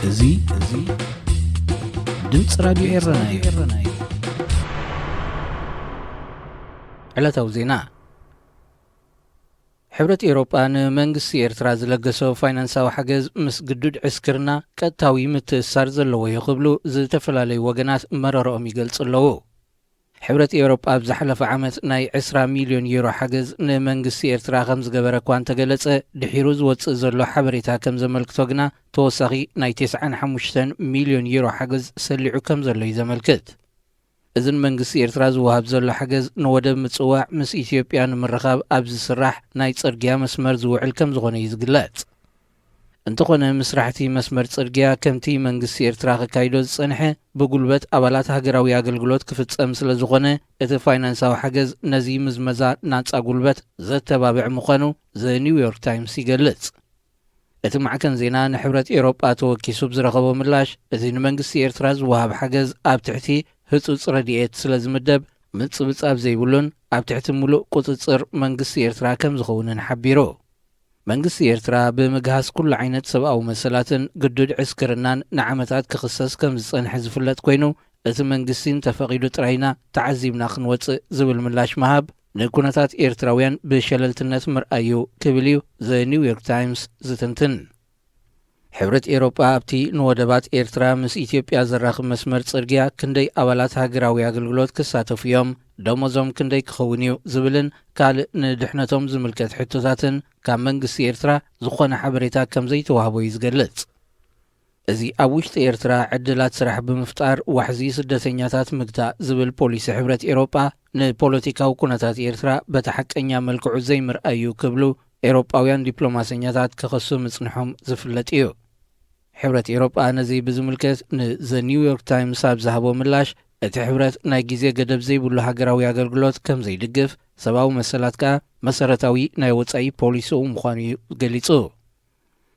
እዚ እዚ ድምፂ ራዲዮ ኤረና እዩ። ዕለታዊ ዜና። ሕብረት ኤውሮጳ ንመንግስቲ ኤርትራ ዝለገሶ ፋይናንሳዊ ሓገዝ ምስ ግዱድ ዕስክርና ቀጥታዊ ምትእስሳር ዘለዎ እዩ ክብሉ ዝተፈላለዩ ወገናት መረረኦም ይገልጹ ኣለዉ። ሕብረት ኤውሮጳ ኣብ ዝሓለፈ ዓመት ናይ ዕስራ ሚልዮን ዩሮ ሓገዝ ንመንግስቲ ኤርትራ ከም ዝገበረ እኳ እንተገለጸ፣ ድሒሩ ዝወጽእ ዘሎ ሓበሬታ ከም ዘመልክቶ ግና ተወሳኺ ናይ ተስዓን ሓሙሽተን ሚልዮን ዩሮ ሓገዝ ሰሊዑ ከም ዘሎ እዩ ዘመልክት። እዚ ንመንግስቲ ኤርትራ ዝወሃብ ዘሎ ሓገዝ ንወደብ ምጽዋዕ ምስ ኢትዮጵያ ንምርኻብ ኣብ ዝስራሕ ናይ ጽርግያ መስመር ዝውዕል ከም ዝኾነ እዩ ዝግለጽ። እንተኾነ፣ ምስራሕቲ መስመር ጽርግያ ከምቲ መንግስቲ ኤርትራ ከካይዶ ዝጸንሐ ብጉልበት ኣባላት ሃገራዊ ኣገልግሎት ክፍጸም ስለ ዝኾነ፣ እቲ ፋይናንሳዊ ሓገዝ ነዚ ምዝመዛ ናጻ ጉልበት ዘተባብዕ ምዃኑ ዘ ኒውዮርክ ታይምስ ይገልጽ። እቲ ማዕከን ዜና ንሕብረት ኤውሮጳ ተወኪሱ ብዝረኸቦ ምላሽ፣ እዚ ንመንግስቲ ኤርትራ ዝወሃብ ሓገዝ ኣብ ትሕቲ ህጹጽ ረድኤት ስለ ዝምደብ፣ ምጽብጻብ ዘይብሉን ኣብ ትሕቲ ምሉእ ቁጽጽር መንግስቲ ኤርትራ ከም ዝኸውንን ሓቢሩ። መንግስቲ ኤርትራ ብምግሃስ ኩሉ ዓይነት ሰብኣዊ መሰላትን ግዱድ ዕስክርናን ንዓመታት ክኽሰስ ከም ዝጸንሐ ዝፍለጥ ኮይኑ፣ እቲ መንግስቲ እንተፈቒዱ ጥራይና ተዓዚብና ክንወጽእ ዝብል ምላሽ ምሃብ ንኩነታት ኤርትራውያን ብሸለልትነት ምርኣዩ ክብል እዩ ዘ ኒውዮርክ ታይምስ ዝትንትን። ሕብረት ኤውሮጳ ኣብቲ ንወደባት ኤርትራ ምስ ኢትዮጵያ ዘራኽብ መስመር ጽርግያ ክንደይ ኣባላት ሃገራዊ ኣገልግሎት ክሳተፉ እዮም፣ ደሞዞም ክንደይ ክኸውን እዩ ዝብልን ካልእ ንድሕነቶም ዝምልከት ሕቶታትን ካብ መንግስቲ ኤርትራ ዝኾነ ሓበሬታ ከም ዘይተዋህቦ እዩ ዝገልጽ። እዚ ኣብ ውሽጢ ኤርትራ ዕድላት ስራሕ ብምፍጣር ዋሕዚ ስደተኛታት ምግታእ ዝብል ፖሊሲ ሕብረት ኤውሮጳ ንፖለቲካዊ ኩነታት ኤርትራ በቲ ሓቀኛ መልክዑ ዘይምርኣዩ ክብሉ ኤውሮጳውያን ዲፕሎማሰኛታት ክኸሱ ምጽንሖም ዝፍለጥ እዩ። ሕብረት ኤውሮጳ ነዚ ብዝምልከት ንዘ ኒውዮርክ ታይምስ ኣብ ዝሃቦ ምላሽ፣ እቲ ሕብረት ናይ ግዜ ገደብ ዘይብሉ ሃገራዊ ኣገልግሎት ከም ዘይድግፍ፣ ሰብኣዊ መሰላት ከኣ መሰረታዊ ናይ ወጻኢ ፖሊሲኡ ምዃኑ እዩ ገሊጹ።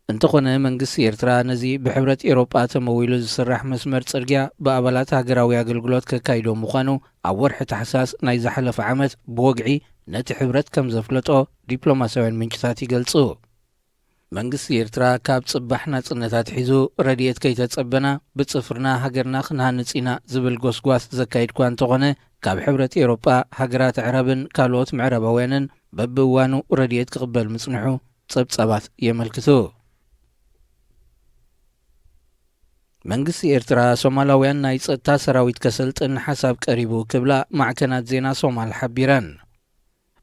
እንተኾነ፣ መንግስቲ ኤርትራ ነዚ ብሕብረት ኤውሮጳ ተመዊሉ ዝስራሕ መስመር ጽርግያ ብኣባላት ሃገራዊ ኣገልግሎት ከካይዶ ምዃኑ ኣብ ወርሒ ታሕሳስ ናይ ዝሓለፈ ዓመት ብወግዒ ነቲ ሕብረት ከም ዘፍለጦ ዲፕሎማስያውያን ምንጭታት ይገልጹ። መንግስቲ ኤርትራ ካብ ጽባሕ ናጽነት ኣትሒዙ ረድኤት ከይተጸበና ብጽፍርና ሃገርና ክንሃንጽ ኢና ዝብል ጎስጓስ ዘካይድ እኳ እንተኾነ፣ ካብ ሕብረት ኤውሮጳ፣ ሃገራት ኣዕራብን ካልኦት ምዕራባውያንን በብእዋኑ ረድኤት ክቕበል ምጽንሑ ጸብጻባት የመልክቱ። መንግስቲ ኤርትራ ሶማላውያን ናይ ጸጥታ ሰራዊት ከሰልጥን ሓሳብ ቀሪቡ ክብላ ማዕከናት ዜና ሶማል ሓቢረን።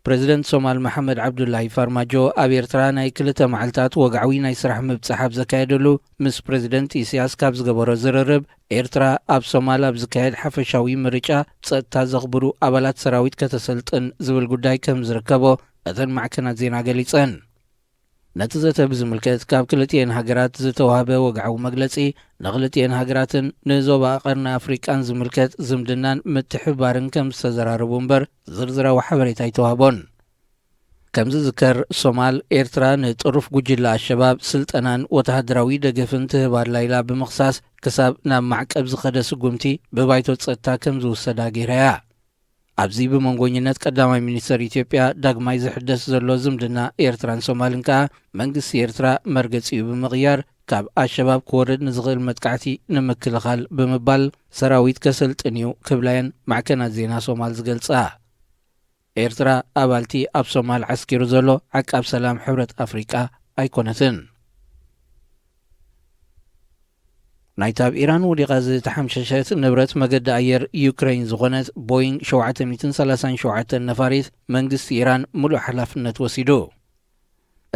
ፕረዚደንት ሶማል መሓመድ ዓብዱላሂ ፋርማጆ ኣብ ኤርትራ ናይ ክልተ መዓልታት ወግዓዊ ናይ ስራሕ ምብጻሕ ኣብ ዘካየደሉ፣ ምስ ፕረዚደንት ኢሳያስ ካብ ዝገበሮ ዝርርብ፣ ኤርትራ ኣብ ሶማል ኣብ ዝካየድ ሓፈሻዊ ምርጫ ጸጥታ ዘኽብሩ ኣባላት ሰራዊት ከተሰልጥን ዝብል ጉዳይ ከም ዝርከቦ እተን ማዕከናት ዜና ገሊጸን። ነቲ ዘተ ብዝምልከት ካብ ክልቲኤን ሃገራት ዝተዋህበ ወግዓዊ መግለጺ፣ ንክልቲኤን ሃገራትን ንዞባ ቀርኒ ኣፍሪቃን ዝምልከት ዝምድናን ምትሕብባርን ከም ዝተዘራረቡ እምበር ዝርዝራዊ ሓበሬታ ኣይተዋህቦን። ከም ዝዝከር፣ ሶማል፣ ኤርትራ ንጥሩፍ ጉጅለ ኣሸባብ ስልጠናን ወተሃደራዊ ደገፍን ትህብ ኣላ ኢላ ብምኽሳስ፣ ክሳብ ናብ ማዕቀብ ዝኸደ ስጉምቲ ብባይቶ ጸጥታ ከም ዝውሰዳ ገይራ እያ። ኣብዚ ብመንጎኝነት ቀዳማይ ሚኒስተር ኢትዮጵያ ዳግማይ ዝሕደስ ዘሎ ዝምድና ኤርትራን ሶማልን ከኣ፣ መንግስቲ ኤርትራ መርገጺኡ ብምቕያር፣ ካብ ኣሸባብ ክወርድ ንዝኽእል መጥቃዕቲ ንምክልኻል ብምባል ሰራዊት ከሰልጥን እዩ ክብላ እየን ማዕከናት ዜና ሶማል ዝገልጻ። ኤርትራ ኣባልቲ ኣብ ሶማል ዓስኪሩ ዘሎ ዓቃብ ሰላም ሕብረት ኣፍሪቃ ኣይኮነትን። ናይታ ኣብ ኢራን ወዲቓ ዝተሓምሸሸት ንብረት መገዲ ኣየር ዩክረይን ዝኾነት ቦይንግ ሸውዓተ ሚእትን ሰላሳን ሸውዓተን ነፋሪት መንግስቲ ኢራን ሙሉእ ሓላፍነት ወሲዱ።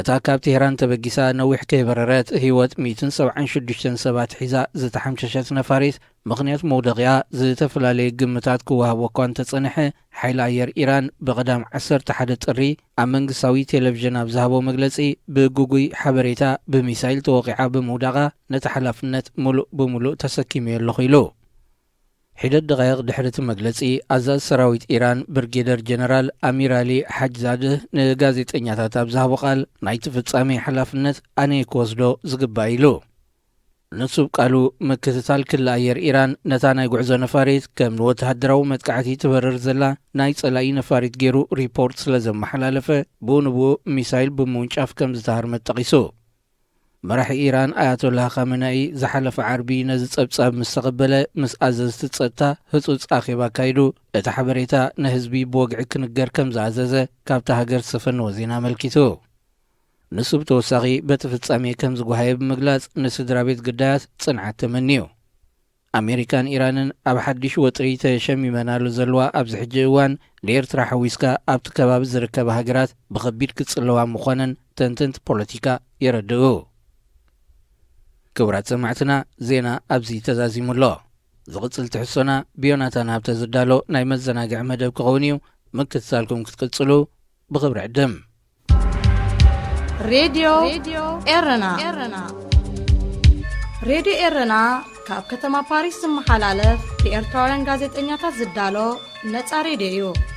እታ ካብ ቴህራን ተበጊሳ ነዊሕ ከይበረረት ህይወት ሚእትን ሰብዓን ሽዱሽተን ሰባት ሒዛ ዝተሓምሸሸት ነፋሪት፣ ምኽንያት መውደቒኣ ዝተፈላለየ ግምታት ክወሃቦ እኳ እንተጸንሐ፣ ሓይሊ ኣየር ኢራን ብቐዳም ዓሰርተ ሓደ ጥሪ ኣብ መንግስታዊ ቴሌቪዥን ኣብ ዝሃቦ መግለጺ፣ ብግጉይ ሓበሬታ ብሚሳይል ተወቒዓ ብምውዳቓ ነቲ ሓላፍነት ምሉእ ብምሉእ ተሰኪመዮ ኣለኹ ኢሉ። ሒደት ደቓይቕ ድሕሪ እቲ መግለጺ፣ ኣዛዚ ሰራዊት ኢራን ብርጌደር ጀነራል ኣሚር ኣሊ ሓጅዛድህ ንጋዜጠኛታት ኣብ ዝሃቦ ቃል፣ ናይቲ ፍጻሜ ሓላፍነት ኣነ እየ ክወስዶ ዝግባእ ኢሉ። ንሱ ቃሉ፣ ምክትታል ክሊ ኣየር ኢራን ነታ ናይ ጉዕዞ ነፋሪት ከም ንወተሃደራዊ መጥቃዕቲ ትበርር ዘላ ናይ ጸላኢ ነፋሪት ገይሩ ሪፖርት ስለ ዘመሓላለፈ፣ ብኡ ንብኡ ሚሳይል ብምውንጫፍ ከም ዝተሃርመት ጠቒሱ። መራሒ ኢራን ኣያቶላህ ኻመናኢ ዝሓለፈ ዓርቢ ነዚ ጸብጻብ ምስ ተቐበለ፣ ምስ ኣዘዝቲ ጸጥታ ህጹጽ ኣኼባ ኣካይዱ። እቲ ሓበሬታ ንህዝቢ ብወግዒ ክንገር ከም ዝኣዘዘ ካብታ ሃገር ዝሰፈነዎ ዜና ኣመልኪቱ። ንሱ ብተወሳኺ በቲ ፍጻሜ ከም ዝጓሃየ ብምግላጽ፣ ንስድራ ቤት ግዳያት ጽንዓት ተመንዩ። ኣሜሪካን ኢራንን ኣብ ሓድሽ ወጥሪ ተሸሚመናሉ ዘለዋ ኣብዚ ሕጂ እዋን፣ ንኤርትራ ሓዊስካ ኣብቲ ከባቢ ዝርከባ ሃገራት ብኸቢድ ክጽለዋ ምዃነን ተንተንቲ ፖለቲካ የረድኡ። ክቡራት ሰማዕትና፣ ዜና ኣብዚ ተዛዚሙ ኣሎ። ዝቕጽል ትሕሶና ብዮናታን ሃብተ ዝዳሎ ናይ መዘናግዒ መደብ ክኸውን እዩ። ምክትታልኩም ክትቅጽሉ ብኽብሪ ዕድም። ሬድዮ ኤረና። ሬድዮ ኤረና ካብ ከተማ ፓሪስ ዝመሓላለፍ ብኤርትራውያን ጋዜጠኛታት ዝዳሎ ነጻ ሬድዮ እዩ።